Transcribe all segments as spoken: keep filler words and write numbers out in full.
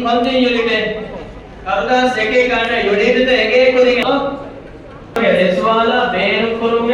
ކޮންދިން ޔުނިޓެއް ކަރުދާސް އެކޭ ކާން ޔުނިޓްތައް އެނގޭ ކުރިން ރެސްވާލާ ބޭނުންކުރުމެއް.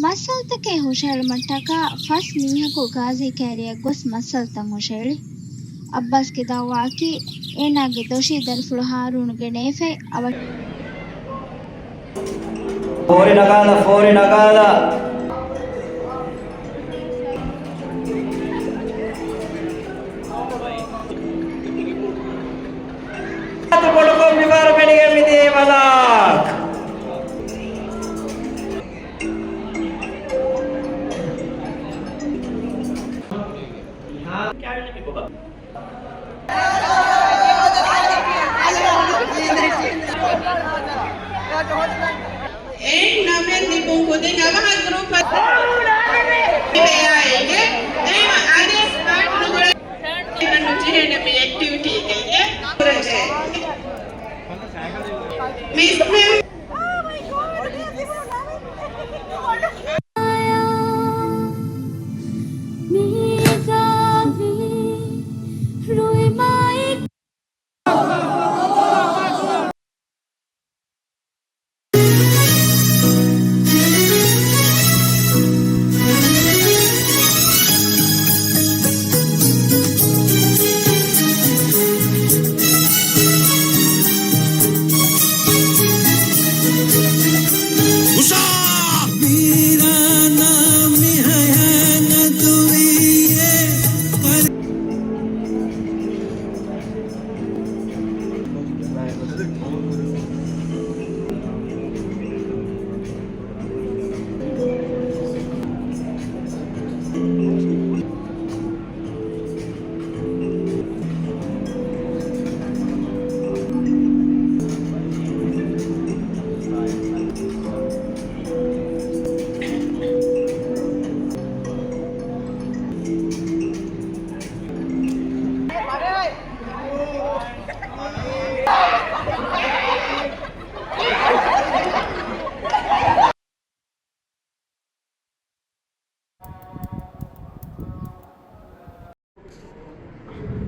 މައްސަލަތަކެއް ހުށަހެޅުމަށްޓަކާ ފަސް މީހަކު ގާޒީ ކައިރިއަށް ގޮސް މައްސަލަތައް ހުށަހެޅި. އައްބާސްގެ ދައުވާއަކީ، އޭނާގެ ދޮށީ ދަރިފުޅު ހާރޫންގެ ނޭފަތް އަވަށް. ފޯރި ނަގާލަ، ފޯރި ނަގާލަ. ބޮޑުކޮށް މިފަހަރު ފެނިގެން މިދިޔައީ ބަލާ. އެއިން ނަމެއް ލިބުން ކުދިން އަވަހަށް ގްރޫޕަށް ބެއާއިގެ އެއިމަ އަދި ސްޓާޓް ނުގުޅޭ ނުޖެހޭނެ މި އެކްޓިވިޓީގައި މި ސްޕެން